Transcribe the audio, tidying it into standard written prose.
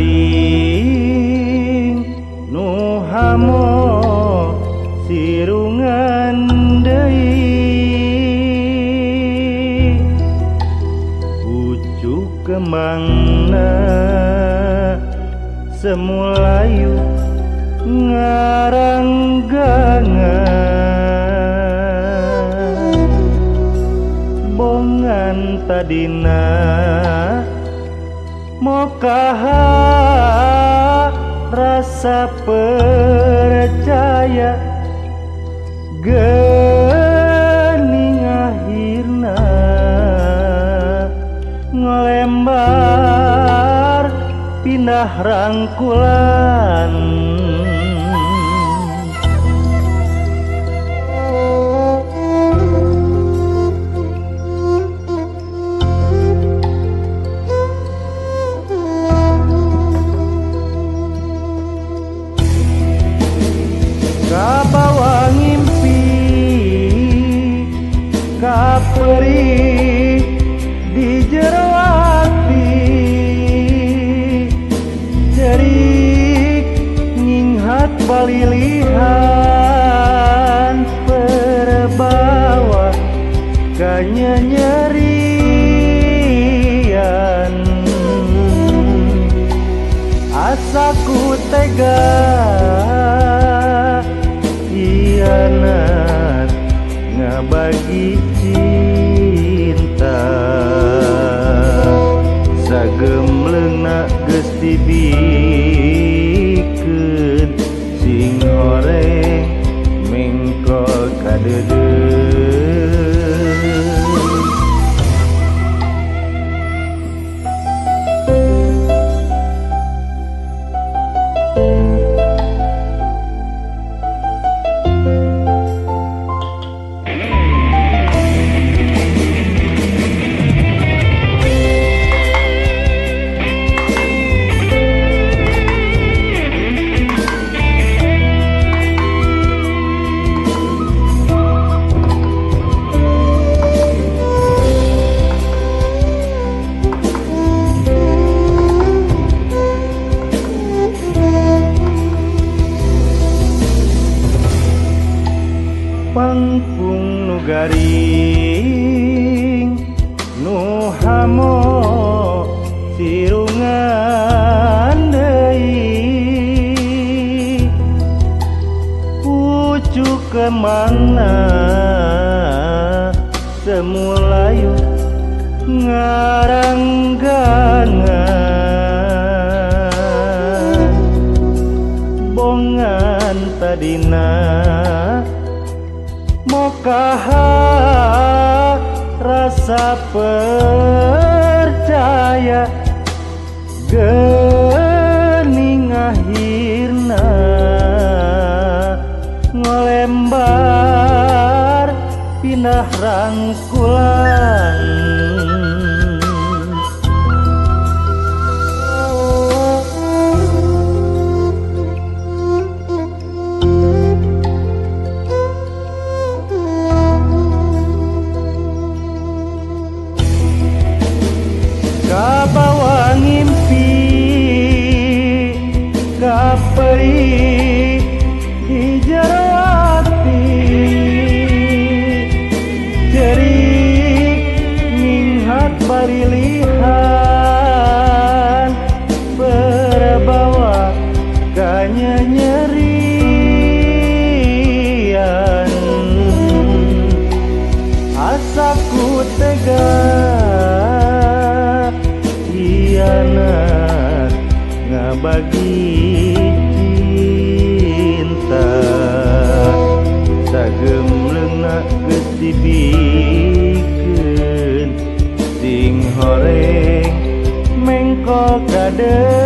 garing nu hamo sirungan deui pucuk kemangna semulayu ngaranggangan bongan tadina mokaha rasa percaya geuning akhirna ngolembar pindah rangkulan. Kabawa ngimpi kaperi di jero ati cerik nyinghat balilihan perbawa kanyenyerian asaku tega hianat ngabagi cinta sagemleungna geus dibikeun sing horeng mengkol kadeudeuh. Pangpung nu garing nu hamo sirungan deui pucuk kemangna semulayu ngaranggangan bongan tadina mokaha rasa percaya geuning akhirna ngolembar pindah rangkulan. Kabawa ngimpi kaperi di jero ati cerik nyinghat balilihan perbawa kanyenyerian asaku tega hianat ngabagi cinta sagemleungna geus dibikeun sing horeng mengkol kadeudeuh.